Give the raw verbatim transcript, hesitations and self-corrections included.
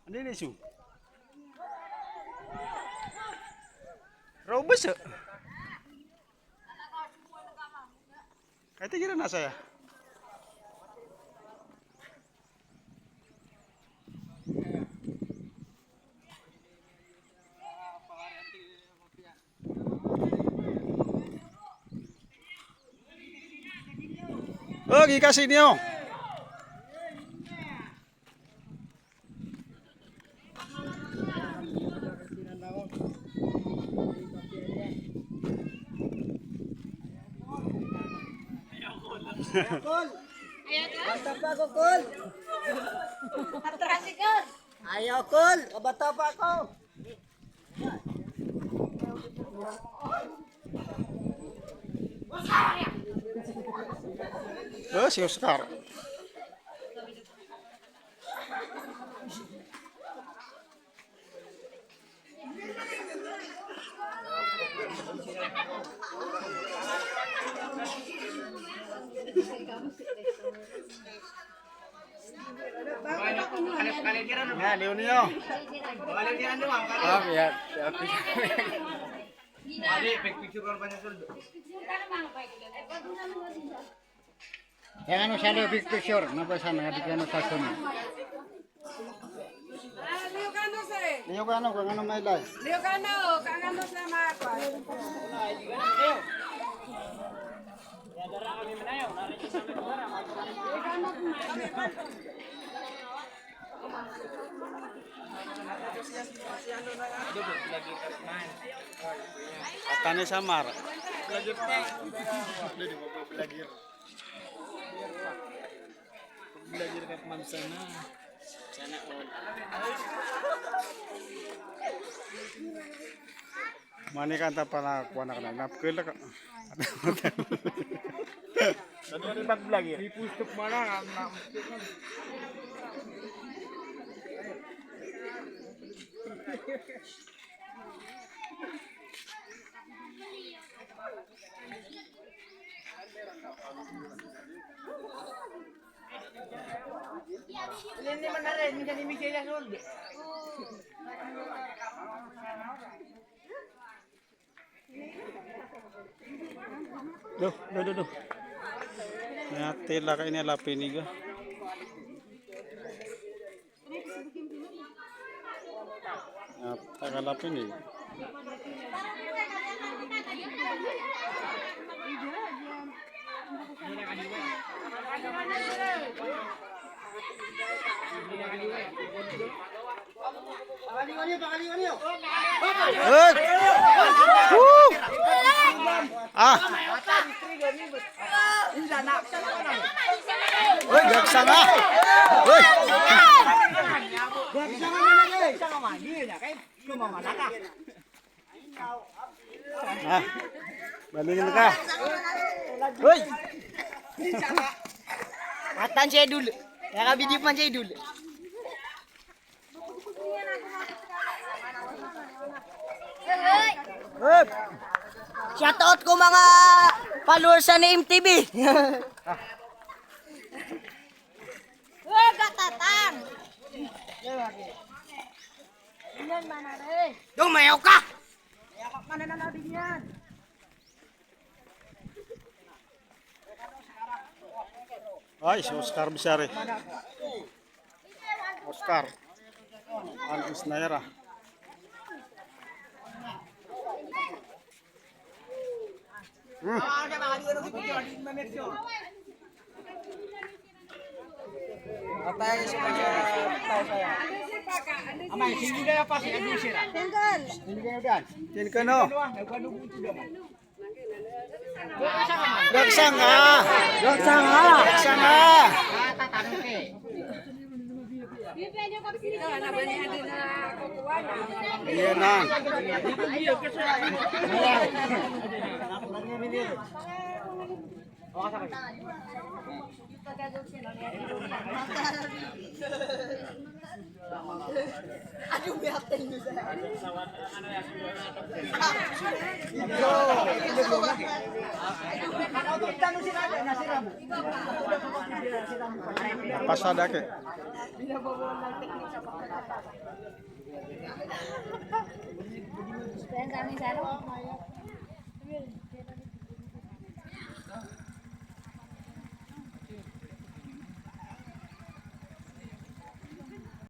Anda ini su? Robes. Kaya tigil na saya. O, gikasi niyo. Kol. Bata pa ako, Kol. Atras si Kol. Ayaw, Kol. Kabata pa ako. O, si Oscar. Na, liyo niyo. Ah, iya, iya. Adi, picture ko pa sa soldo. Yang ano siya, liyo, picture, na ba sana, adi kano sa suni. Liyo kano, sir. Liyo kano, kano mailay. Liyo kano, kano sa mapa. Atani samar. Belajar ka pman sana. Sana, o. Mani kan ta pala kuwan ka na, napkil ka. Tadi kan ibat belajar. Di pustuk mana, na. Do, do, do, do. Aya tila ka ini a lapin iga. Aya tila ka lapin iga. Hek. Woo. Ah. Oy, gagsanga. Oy. Ah. Balingin ka. Oy. Atan si Idol. Aya kabidyo pman si Idol. Hep. Shout out ko manga followers sa M T V. Weh, gatatang. Iyan mana re? Dong, mayaw ka. Mayaw ka mana na nabi niyan. Ay, si Oscar Bisari. Oscar. Antes na yara. Hmm. Patay sa mga tao saya. Amay, sino na yung pasi-, ano sila? Tinggal. Sino ka na dyan? Sino ka na? Nagkalubuto naman. Gagsanga! Gagsanga! Gagsanga! Iyan na. Pasada ke.